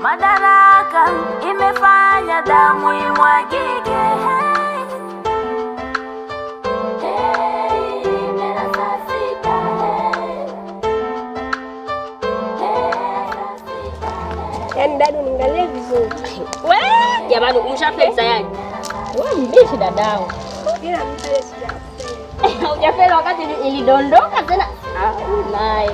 Madaraka imefanya damu imwagike. Hey, hey, saa sita, hey. Hey, saa sita, hey. Yaani dada, uniangalie vizuri. We, jamani umeshafeli tayari. Wewe mbishi dadangu. Ila mimi sijafeli. Hujafeli wakati ilidondoka tena. Ah, naye.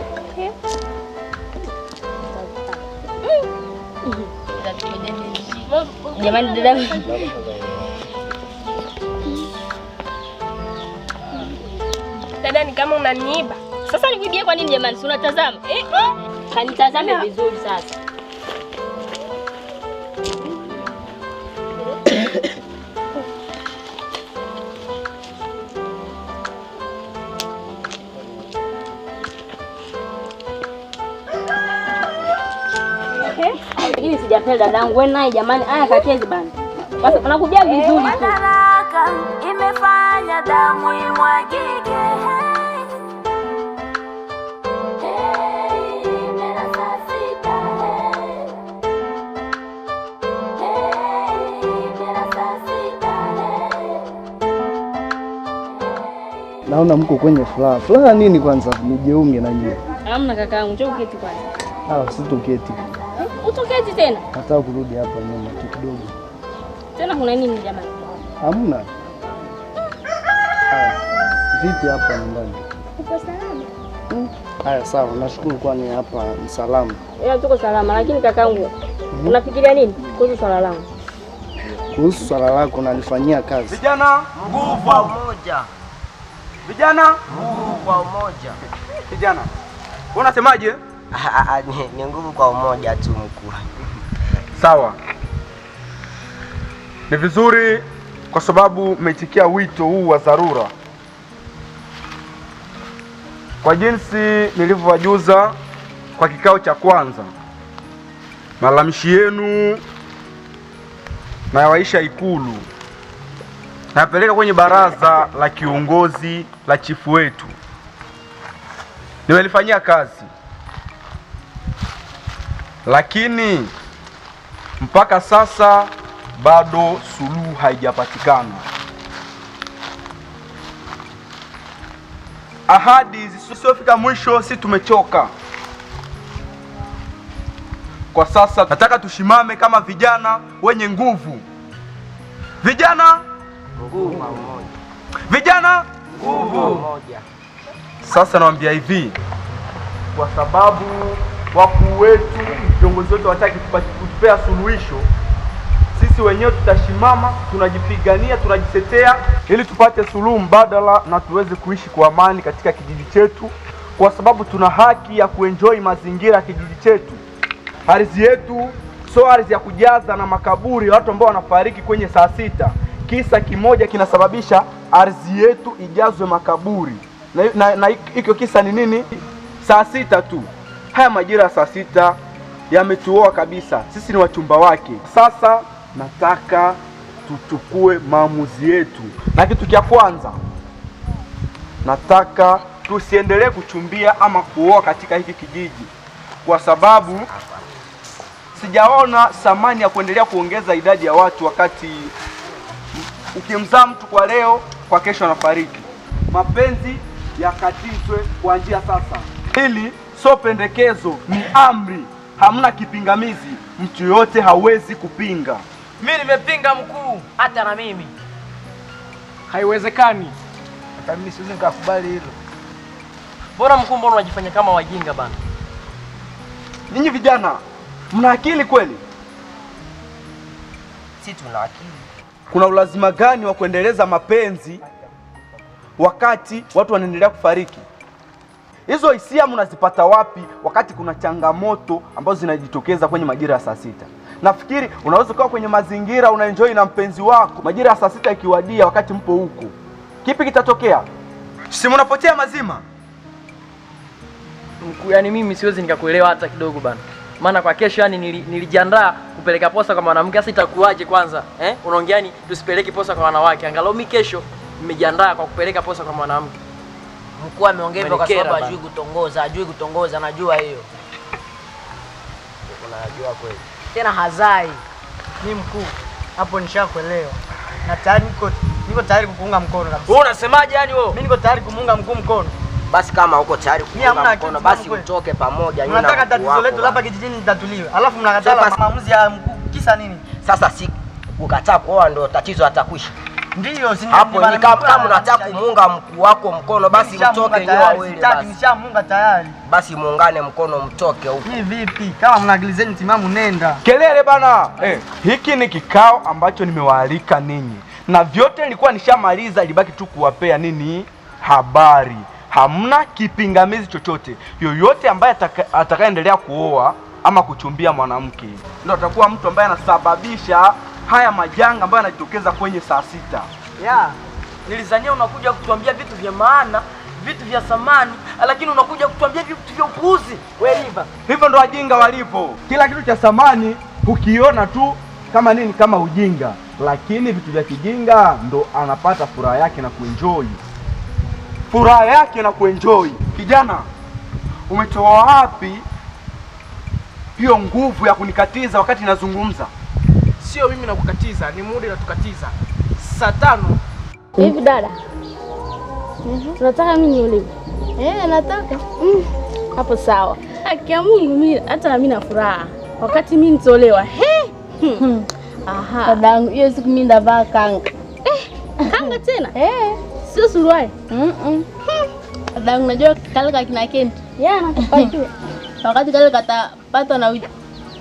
Jamani dadangu. Dada, ni kama unaniiba. Sasa nikuibie kwa nini jamani? Si unatazama? Eh, kanitazame vizuri sasa. Lakini sijapenda dadangu, wewe naye jamani, aya kachezi bana. Sasa unakujia vizuri tu. Madaraka imefanya damu imwagike. Hey, hey, saa sita, hey. Hey, saa sita, hey. Naona mko kwenye furaha. Furaha nini kwanza? Nijiunge na nyie. Hamna kakaangu, njoo uketi kwanza. Ah, sitoketi. Utoketi tena? Nataka kurudi hapa nyuma tu kidogo. Tena kuna nini jamani? Hamna. Haya, vipi hapa nyumbani? Uko salama? Haya, sawa, nashukuru kwani hapa ni salama. Ila tuko salama, lakini kakaangu, unafikiria nini kuhusu swala langu? Kuhusu swala lako nalifanyia kazi. Vijana Nguvu kwa umoja. Vijana, Nguvu kwa umoja. vijana, wewe unasemaje? Ni nguvu kwa umoja tu mkuu. Sawa, ni vizuri kwa sababu mmeitikia wito huu wa dharura. Kwa jinsi nilivyowajuza kwa kikao cha kwanza, malalamishi yenu nayawaisha Ikulu, nayapeleka kwenye baraza la kiongozi la chifu wetu, nimelifanyia kazi, lakini mpaka sasa bado suluhu haijapatikana. Ahadi zisizofika mwisho, si tumechoka. Kwa sasa nataka tushimame kama vijana wenye nguvu. Vijana Nguvu kwa umoja. vijana Nguvu kwa umoja. Sasa nawaambia hivi, kwa sababu wakuu wetu, viongozi wetu hawataki kutupea suluhisho, sisi wenyewe tutashimama, tunajipigania, tunajitetea ili tupate suluhu mbadala na tuweze kuishi kwa amani katika kijiji chetu, kwa sababu tuna haki ya kuenjoy mazingira ya kijiji chetu. Ardhi yetu sio ardhi ya kujaza na makaburi ya watu ambao wanafariki kwenye saa sita. Kisa kimoja kinasababisha ardhi yetu ijazwe makaburi, na hicho kisa ni nini? Saa sita tu. Haya majira ya saa sita yametuoa kabisa, sisi ni wachumba wake. Sasa nataka tuchukue maamuzi yetu, na kitu cha kwanza nataka tusiendelee kuchumbia ama kuoa katika hiki kijiji, kwa sababu sijaona thamani ya kuendelea kuongeza idadi ya watu wakati ukimzaa mtu kwa leo, kwa kesho anafariki. Mapenzi yakatizwe kwa njia sasa. Hili sio pendekezo, ni amri, hamna kipingamizi, mtu yote hawezi kupinga. Mimi nimepinga mkuu, hata na mimi. Haiwezekani. Hata mimi siwezi nikakubali hilo. Bora mkuu, mbona unajifanya kama wajinga bana? Ninyi vijana mna akili kweli? Si tuna akili. Kuna ulazima gani wa kuendeleza mapenzi wakati watu wanaendelea kufariki? Hizo hisia mnazipata wapi wakati kuna changamoto ambazo zinajitokeza kwenye majira ya saa sita? Nafikiri unaweza ukawa kwenye mazingira unaenjoy na mpenzi wako, majira ya saa sita ikiwadia, wakati mpo huko, kipi kitatokea? Si mnapotea mazima. Mkuu, yani mimi siwezi nikakuelewa hata kidogo bana. Maana kwa kesho yani nilijiandaa kupeleka posa kwa mwanamke, sasa itakuwaje kwanza? Eh? Unaongea ni tusipeleke posa kwa wanawake. Angalau mimi kesho nimejiandaa kwa kupeleka posa kwa mwanamke. Mkuu ameongea hivyo kwa Umenikera sababu bana. hajui kutongoza, hajui kutongoza, najua hiyo. Unajua kweli. Tena hazai. Mimi mkuu, hapo nishakuelewa. Na tayari niko tayari kukuunga mkono kabisa. Wewe unasemaje yani wewe? Mimi niko tayari kumuunga mkuu mkono. Basi kama uko tayari Mimi hamna kuunga akili mkono, timamu basi kweli. mtoke pamoja nyinyi na Mnataka mkuu tatizo wako letu bana. hapa kijijini litatuliwe. Alafu mnakataa Sasa- maamuzi ya mkuu kisa nini? Sasa si kukataa kuoa ndo tatizo atakwisha. Ndio, si Hapo ni kama unataka kumuunga mkuu wako mkono basi mtoke nyinyi wawili basi. Nishamuunga tayari. Basi muungane mkono mtoke huko. Ni vipi? Kama mna akili zenu timamu nenda. Kelele bana. Hiki ni kikao ambacho nimewaalika ninyi na vyote nilikuwa nishamaliza, ilibaki tu kuwapea nini habari. Hamna kipingamizi chochote. Yoyote ambaye atakayeendelea kuoa ama kuchumbia mwanamke ndio atakuwa mtu ambaye anasababisha haya majanga ambayo yanajitokeza kwenye saa sita. Yeah. Nilizania unakuja kutuambia vitu vya maana, vitu vya thamani, lakini unakuja kutuambia vitu vya upuuzi. Wewe Liva. Hivyo ndo wajinga walivyo. Kila kitu cha thamani ukiona tu kama nini, kama ujinga, lakini vitu vya kijinga ndo anapata furaha yake na kuenjoy furaha yake na kuenjoy. Kijana, umetoa wapi hiyo nguvu ya kunikatiza wakati nazungumza? Sio mimi nakukatiza, ni muda natukatiza. Saa 5 Hivi dada. Tunataka mimi niolewe. Nataka. Hapo sawa. Haki ya Mungu mimi hata na mimi na furaha. Wakati mimi nitolewa. He. Aha. Dadangu, hiyo siku mimi ndavaa kanga. Kanga tena? Sio suruali. Dadangu, najua kale kakina Kenti. Ya, nakupajua. Wakati kale katapatwa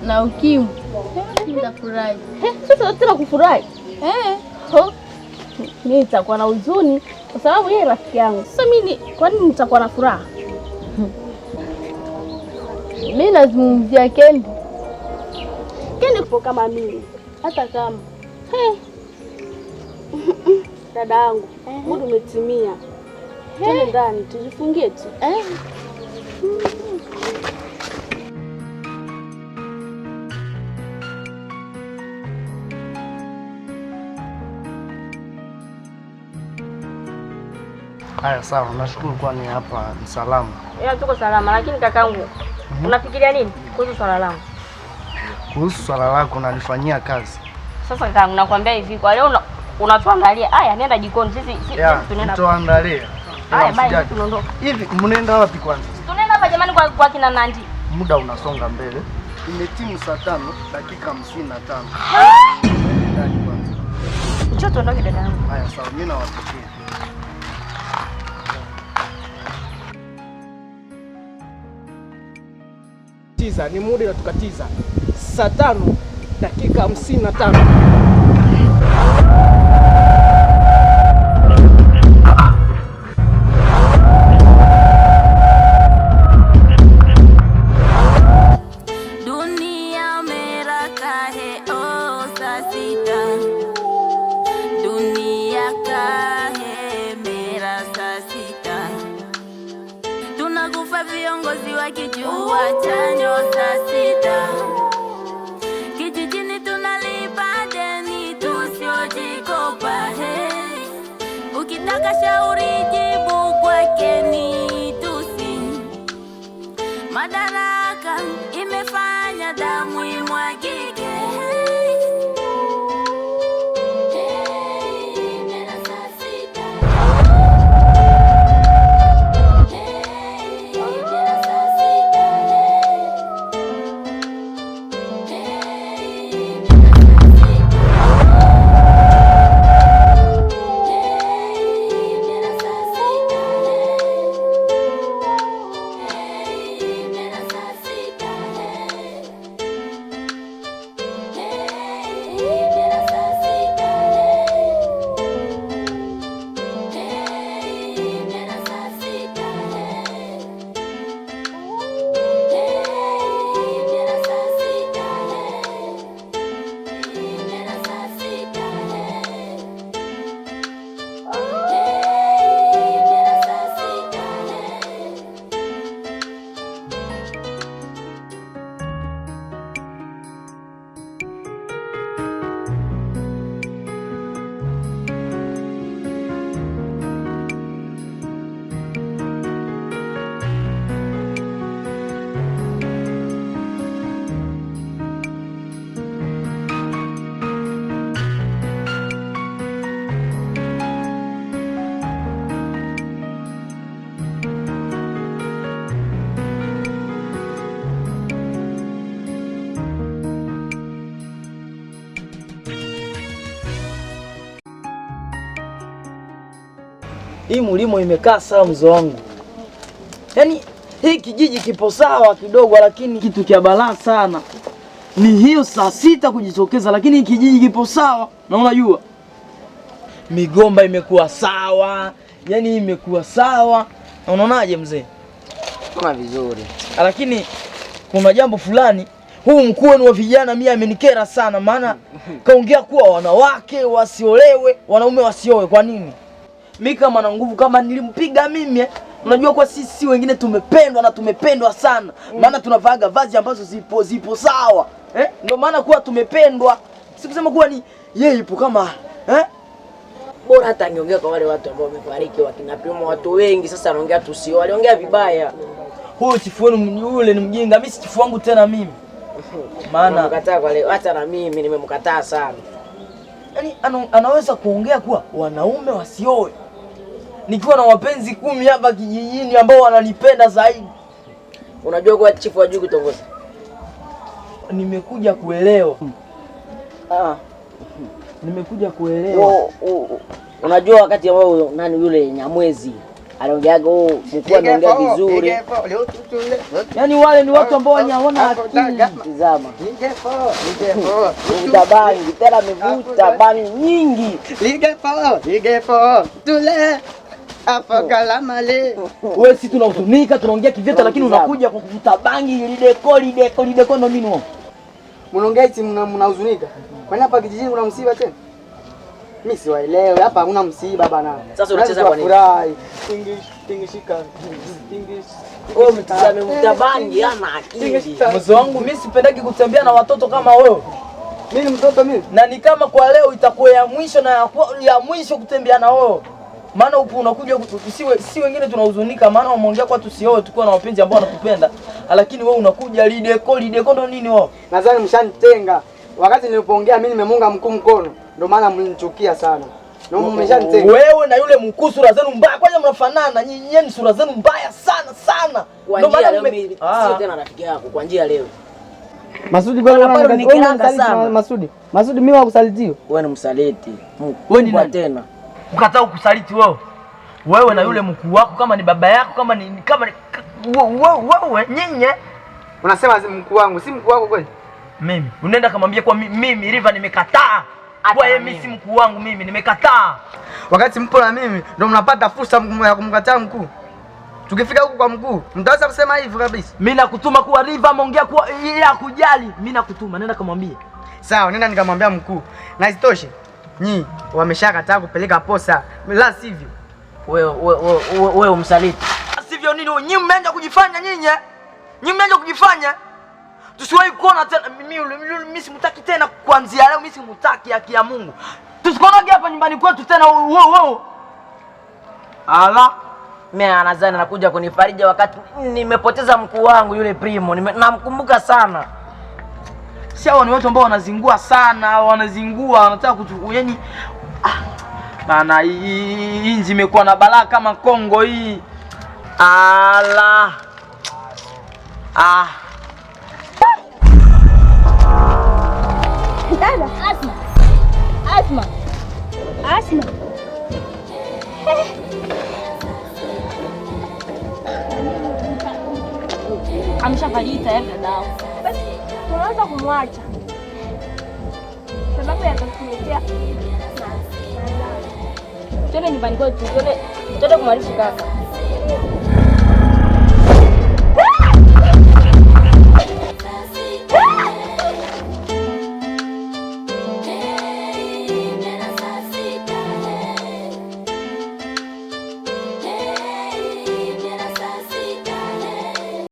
na ukimwi. Nitafurahi. Sasa tena kufurahi. Ho. Mimi nitakuwa na huzuni kwa sababu yeye rafiki yangu. Sasa mimi kwa nini nitakuwa na furaha? Mimi nazungumzia Kendi. Kendi upo kama mimi. Hata kama. Dada yangu, muda umetimia. Twende ndani tujifungie tu. Haya sawa, nashukuru kwani hapa ni salama. Ya tuko salama, lakini kakangu, unafikiria nini kuhusu swala langu? Kuhusu swala lako nalifanyia kazi. Sasa kakangu, nakwambia hivi, kwa leo unatuandalia. Haya, nenda jikoni sisi tunaenda. Tuandalie. Haya, bye, tunaondoka. Hivi mnaenda wapi kwanza? Tunaenda hapa jamani kwa kina Nandi. Muda unasonga mbele. Imetimu saa 5:55. Ndani kwanza. Njoo tuondoke dada yangu. Haya sawa, mimi nawapokea. Tiza, ni muda natukatiza. Saa 5:55. Dunia mera kahe o saa sita. Dunia kahe mera saa sita. Tunakufa viongozi wakijua chanjo saa sita. Kijijini tunalipa deni tusiojikopa. Hey. Ukitaka shauri jibu kwake ni tusi. Madaraka imefanya damu imwagike. Hey, mera saa sita. Hey, mera saa sita. Hey. Hii mulimo imekaa sawa mzee wangu. Yaani hii kijiji kipo sawa kidogo, lakini kitu kia balaa sana ni hiyo saa 6 kujitokeza, lakini hii kijiji kipo sawa. Na unajua migomba imekuwa sawa, yaani imekuwa sawa. Na unaonaje mzee? Kama vizuri. Lakini kuna jambo fulani, huu mkuu wenu wa vijana mimi amenikera sana, maana kaongea kuwa wanawake wasiolewe, wanaume wasioe. Kwa nini? Mimi kama na nguvu kama nilimpiga mimi. Unajua kwa sisi wengine tumependwa na tumependwa sana. Maana tunavaaga vazi ambazo zipo sawa. Ndio maana kuwa tumependwa. Sikusema kuwa ni yeye ipo kama Bora hata angeongea kwa wale watu ambao wamefariki wakina Primo, watu wengi sasa anaongea tusio. Waliongea vibaya. Huyo chifu wenu yule ni mjinga, mimi si chifu wangu tena mimi. Maana nimemkataa kwa leo, hata na mimi nimemkataa sana. Yaani anaweza kuongea kuwa wanaume wasioe. Nikiwa na wapenzi 10 hapa kijijini ambao wananipenda zaidi. Unajua kwa chifu hajui kutongoza. Nimekuja kuelewa. Nimekuja kuelewa. Unajua wakati ambao nani yule Nyamwezi aliongeaga, mkuu ameongea vizuri. Yaani wale ni watu ambao hawana akili. Tazama. Vuta bangi, tena amevuta bangi nyingi. Ligefo, tule. Afokalamale. Wewe si tunahuzunika, tunaongea kivyeta, lakini unakuja kwa kuvuta bangi lideko lideko lideko ndo mimi. Mnaongea eti mnahuzunika. Kwani hapa kijijini kuna msiba tena? Mimi siwaelewi, hapa hakuna msiba bana. Sasa unacheza kwa nini? Tingishika. Tingish. Wewe mtazame mvuta bangi ana akili. Mzee wangu mimi sipendaki kutembea na watoto kama wewe. Mimi ni mtoto mimi. Na ni kama kwa leo itakuwa ya mwisho na ya mwisho kutembea na wewe. Maana upo unakuja si wengine tunahuzunika maana wameongea kwa tusioe tukiwa na wapenzi ambao wanatupenda. Lakini wewe unakuja lideko lideko ndo nini wewe? Nadhani mshanitenga. Wakati nilipoongea mimi nimemunga mkuu mkono. Ndio maana mlinichukia sana. Ndio mmeshanitenga. Wewe na yule mkuu sura zenu mbaya. Kwanza mnafanana nyinyi ni sura zenu mbaya sana sana. Ndio maana mimi sio tena rafiki yako kwa njia leo. Masudi kwa nini Masudi? Masudi mimi wakusaliti. Wewe ni msaliti. Wewe ni nani tena? Ukataa kusaliti wewe. Wewe na yule mkuu wako kama ni baba yako kama ni kama wewe nyinyi. Unasema mkuu wangu, si mkuu wako kweli? Mimi unaenda kumwambia kwa mimi Riva nimekataa. Kwa yeye mimi si mkuu wangu mimi nimekataa. Wakati mpo na mimi ndio mnapata fursa ya kumkataa mkuu. Tukifika huku kwa mkuu, mtaweza kusema hivyo kabisa. Mimi nakutuma kuwa Riva ameongea kuwa yeye hakujali. Mimi nakutuma nenda kumwambia. Sawa, nenda nikamwambia mkuu. Na isitoshe, nyi wameshakataa kupeleka posa. La sivyo. Wewe umsaliti. Sivyo nini? Nyinyi mmeanza kujifanya nyinyi. Nyinyi mmeanza kujifanya. Tusiwahi kuona tena mimi simtaki tena kuanzia leo mimi simtaki haki ya Mungu. Tusikonage hapa nyumbani kwetu tena wewe. Ala. Mimi anadhani anakuja kunifariji wakati nimepoteza mkuu wangu yule Primo. Namkumbuka sana. Si hao ni watu ambao wanazingua sana, wanazingua, wanataka kutu yani bana hii nchi imekuwa na balaa kama Kongo hii. Ala. Dada, Asma. Asma. Asma. Ameshafariki tayari dadao. Basi tunaweza kumwacha. Sababu yatatuletea twende nyumbani kwetu, twende kumwarifu kaka.